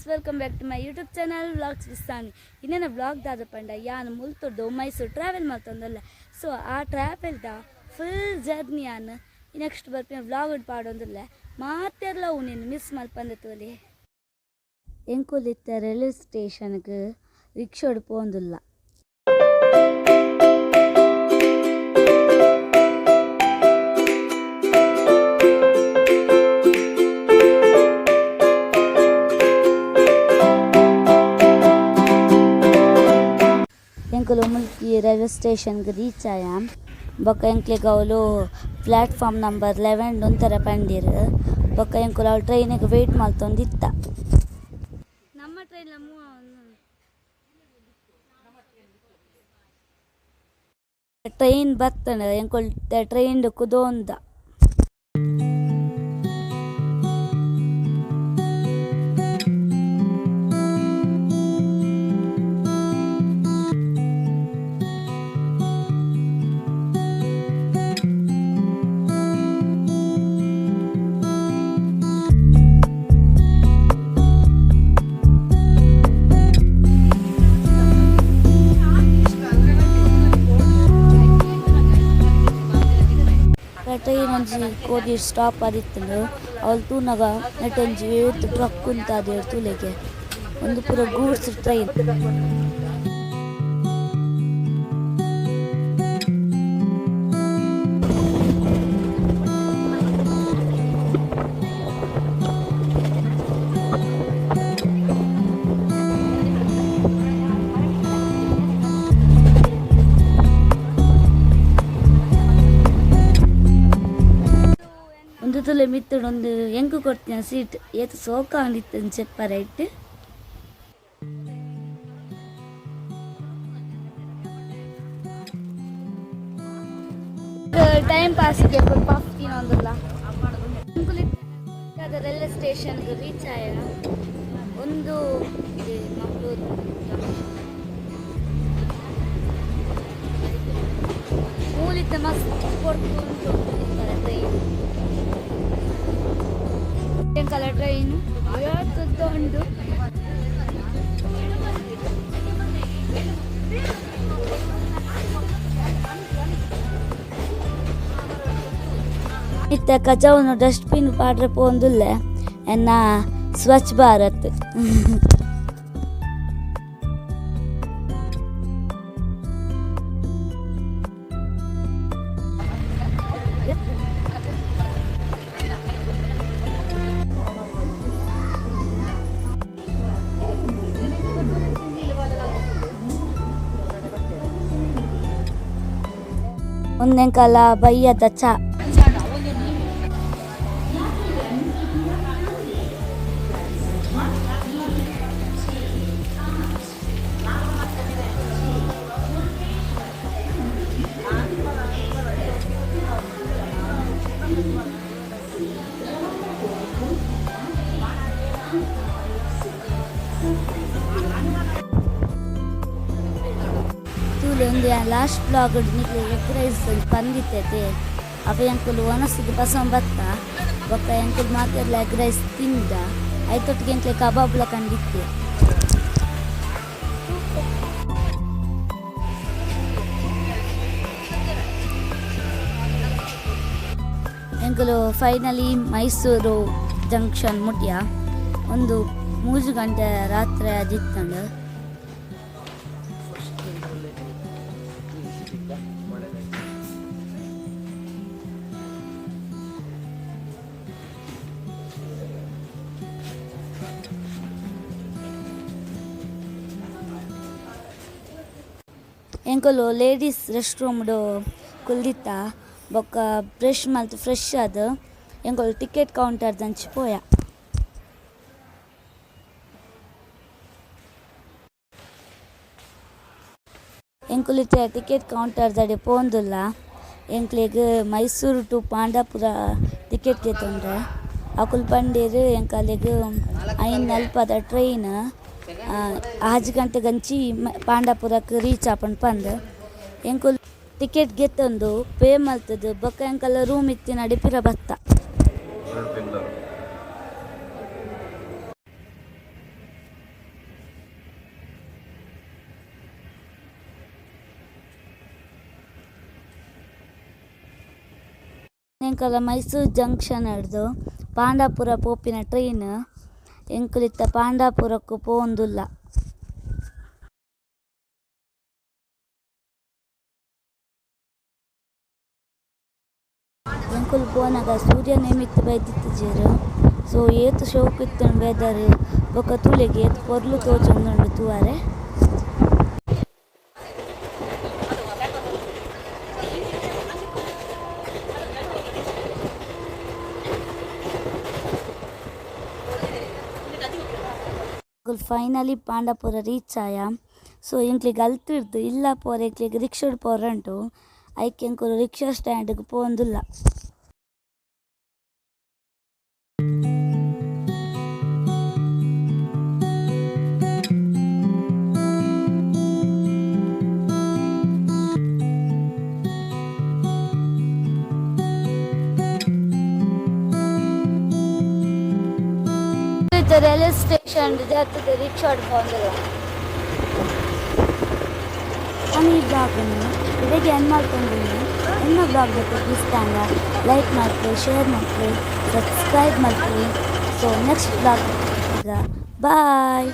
Welcome back to my YouTube channel vlogs ವಿಸ್ತಾನಿ. ಇನ್ನೇನು vlog ದಾದ ಪಂಡ ಯಾನ್ ಮುಲ್ತೊಡ್ದು ಮೈಸೂರು ಟ್ರಾವೆಲ್ ಮಲ್ತೊಂದಲ್ಲ. ಸೊ ಆ ಟ್ರಾವೆಲ್ದ ಫುಲ್ ಜರ್ನಿ ಯಾನ್ ನೆಕ್ಸ್ಟ್ ಬರ್ಪಿನ ವ್ಲಾಗ್ ಪಾಡೊಂದುಲ್ಲ. ಮಾತೆರ್ಲ ನೀನು ಮಿಸ್ ಮಲ್ಪಂದೆ ತೋಲಿ. ಎಂಕುಲಿತ್ತ ರೈಲ್ವೆ ಸ್ಟೇಷನ್ಗೆ ರಿಕ್ಷೋಡ್ ಪೋಂದುಲ್ಲ. ಎಂಕುಲು ಮುಲ್ಕಿ ರೈಲ್ವೆ ಸ್ಟೇಷನ್ಗೆ ರೀಚ್ ಆಯ ಬೊಕ್ಕ ಎಂಕ್ಲೆಗ್ ಅವುಲು ಪ್ಲಾಟ್ಫಾರ್ಮ್ ನಂಬರ್ 11 ಉಂತರ ಪಂಡಿರ್. ಬೊಕ್ಕ ಎಂಕುಲು ಅವು ಟ್ರೈನಿಗೆ ವೇಟ್ ಮಲ್ತೊಂದಿತ್ತ. ನಮ್ಮ ಟ್ರೈನ್ ಟ್ರೈನ್ ಬತ್ತಂಡ ಎಂಕುಲು ಟ್ರೈನ್ ಕುದೋಂದ. ಟ್ರೈನ್ ಒಂಜಿ ಕೋಡಿ ಸ್ಟಾಪ್ ಆದಿತ್ತುಂಡು. ಅವ್ಲು ತೂನಗ ನೆಟ್ ಒಂಜಿ ಏತ್ ಟ್ರಕ್ ಉಂತಾದೆರ್ ತೂಲೆಗೆ. ಉಂದು ಪೂರ ಗೂಡ್ಸ್ ಟ್ರೈನ್. ಉಂದು ತೂಲೆ ಮಿತ್ತುಡು ಉಂದು ಎಂಕ್ ಕೊರ್ತಿನ ಸೀಟ್ ಏತ್ ಸೋಕಾಂದಿತ್ತುಂದು ಚೆಪ್ಪರೆ ರೈಟ್. ಟೈಮ್ ಪಾಸಿಗೆ ಪಫ್ ತಿನ್ನೊಂದುಲ್ಲ. ರೈಲ್ವೆ ಸ್ಟೇಷನ್ಗೆ ರೀಚ್ ಆಯ. ಒಂದು ಮಂಗಳೂರು ಮೂಲಿತ್ತ ಮಸ್ತ್ ಪೊರ್ತು ಉಂಟು ಟ್ರೈನ್. ಕಲರ್ ಟ್ರೈನ್ ಏತ್ ಉಂಟು. ಇತ್ತೆ ಕಚವನ್ನು ಡಸ್ಟ್ಬಿನ್ ಪಾಡ್ರೆ ಪೋಂದುಲ್ಲೆ ಎನ್ನ ಸ್ವಚ್ಛ ಭಾರತ್. ಒಂದೆಂಕಲ ಬಯ್ಯದ ಚಾ. ತೂಲೆ ಒಂದು ಲಾಸ್ಟ್ ಬ್ಲಾಗ್ ನಿಕ್ಲೆ ಎಗ್ ರೈಸ್ ಪಂದಿತ್ತೈತೆ. ಅವ ಎಂಕುಲು ಒನಸ್ಗ್ ಪಸೊಂದು ಬತ್ತ. ಬೊಕ್ಕ ಎಂಕುಲು ಮಾತೆರ್ಲ ಎಗ್ ರೈಸ್ ತಿಂದ. ಐತೊಟ್ಟಿಗೆ ಎಂಕ್ಲೆ ಕಬಾಬ್ಲ ಕಂಡಿತ್ತೆ. ಎಂಕುಲು ಫೈನಲಿ ಮೈಸೂರು ಜಂಕ್ಷನ್ ಮುಟ್ಯ. ಒಂದು 3 ಗಂಟೆ ರಾತ್ರಿ ಆದಿತ್ತಂಡು. ಎಂಕುಲು ಲೇಡೀಸ್ ರೆಸ್ಟ್ ರೂಮ್ಡು ಕುಲ್ದಿತ್ತ. ಬೊಕ್ಕ ಬ್ರಷ್ ಮಲ್ತ್ ಫ್ರೆಶ್ ಆದ್ ಎಂಕುಲು ಟಿಕೆಟ್ ಕೌಂಟರ್ ದಂಚಿ ಪೋಯ. ಎಂಕುಲು ಇತ್ತೆ ಟಿಕೆಟ್ ಕೌಂಟರ್ ದಡೆ ಪೋಂದುಲ್ಲ. ಎಂಕ್ಲೆಗ್ ಮೈಸೂರು ಟು ಪಾಂಡಪುರ ಟಿಕೆಟ್ ದೆತೊಂಡ್ರೆ. ಅಕುಲು ಪಂಡೆರ್ ಎಂಕಲೆಗ್ 5:40ದ ಟ್ರೈನ್ 6 ಗಂಟೆಗಂಚಿ ಪಾಂಡಪುರಕ್ ರೀಚ್ ಆಪುಂಡು ಪಂದ್. ಎಂಕುಲು ಟಿಕೆಟ್ ಗೆತ್ತೊಂದು ಪೇ ಮಲ್ತುದು ಬೊಕ್ಕ ಎಂಕಲ್ನ ರೂಮ್ ಇತ್ತಿನಡೆ ಪಿರ ಬತ್ತ. ಎಂಕಲ್ನ ಮೈಸೂರು ಜಂಕ್ಷನ್ ಡ್ದ್ ಪಾಂಡಪುರ ಪೋಪಿನ ಟ್ರೈನ್ ಎಂಕುಲು ಇತ್ತೆ ಪಾಂಡಪುರಕ್ ಪೋವೊಂದುಲ್ಲ. ಎಂಕುಲು ಪೋನಗ ಸೂರ್ಯನೆ ಮಿತ್ತ್ ಬೈದಿತ್ತಿಜೆರ್ ಸೋ ಏತ್ ಶೋಕು ಇತ್ತ್ಂಡ್ ವೆದರ್ ಬೊಕ ತೂಲೆಗ್ ಏತ್ ಪೊರ್ಲು ತೋಜೊಂದುಂಡು ತೂವರೆ. ಎಂಕುಲು ಫೈನಲಿ ಪಾಂಡಪುರ ರೀಚ್ ಆಯ. ಸೋ ಎಂಕ್ಲೆಗ್ ಅಲ್ತಿರ್ದ್ ಇಲ್ಲ ಪೋರೆ ಎಂಕ್ಲೆಗ್ ರಿಕ್ಷಾಡ್ ಪೋರೆ ಉಂಡು ಐಕ್ ಎಂಕುಲು ರಿಕ್ಷಾ ಸ್ಟ್ಯಾಂಡ್ ಗ್ ಪೋವೊಂದುಲ್ಲ. ಇತ್ತೆ ರೈಲ್ವೆ ಸ್ಟೇಷನ್ ಜತ್ತ್‌ದ್ ರಿಕ್ಷಾಡ್ ಪೋವೊಂದುಲ್ಲ. ಯಾನ್ ಈ ಬ್ಲಾಗ್ ನು ಇಡೆಗೆ ಎಂಡ್ ಮಲ್ತೊಂದುಲ್ಲೆ. ಎನ್ನ ಬ್ಲಾಗ್ ಇಷ್ಟ ಆಂಡ ಲೈಕ್ ಮಲ್ಪುಲೆ ಶೇರ್ ಮಲ್ಪುಲೆ ಸಬ್ಸ್ಕ್ರೈಬ್ ಮಲ್ಪುಲೆ. ಸೊ ನೆಕ್ಸ್ಟ್ ಬ್ಲಾಗ್ ಬಾಯ್.